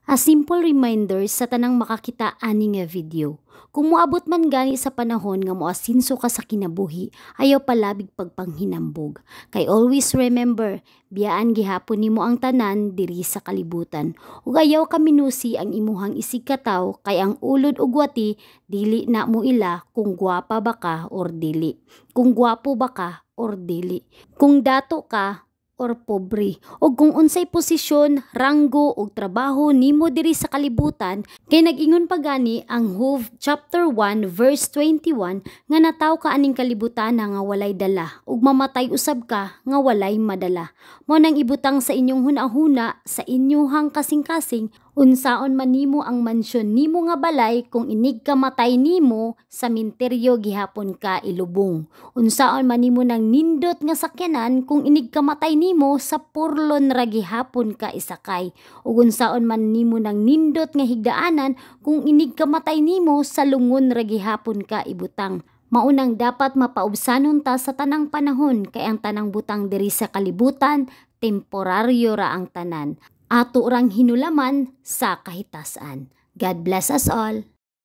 A simple reminder sa tanang makakita ani nga video. Kung moabot man gani sa panahon nga moasinso ka sa kinabuhi, ayaw palabig pagpanghinambog. Kay always remember, biyaan gihapon nimo ang tanan diri sa kalibutan. Ug ayaw kaminusi ang imuhang isig katawo kay ang ulod ug wati dili na mo ila kung gwapa ba ka or dili. Kung gwapo ba ka or dili. Kung dato ka or pobre, ug kung unsay posisyon, ranggo ug trabaho nimo diri sa kalibutan, kay nag-ingon pa gani ang Job chapter 1 verse 21 nga nataw ka aning kalibutan nga walay dala ug mamatay usab ka nga walay madala. Mao nang ibutang sa inyong hunahuna, sa inyuhang kasing-kasing, unsaon man nimo ang mansyon nimo nga balay, kung inig kamatay nimo, sa minteryo gihapon ka ilubong. Unsaon man nimo nang nindot nga sakyanan, kung inig kamatay nimo, sa porlon ra gihapon ka isakay. Ug unsaon man nimo nang nindot nga higdaanan, kung inig kamatay nimo, sa lungon ra gihapon ka ibutang. Maunang dapat mapaubsanon ta sa tanang panahon kay ang tanang butang diri sa kalibutan, temporaryo ra ang tanan. Ato rang hinulaman sa kahitasan. God bless us all.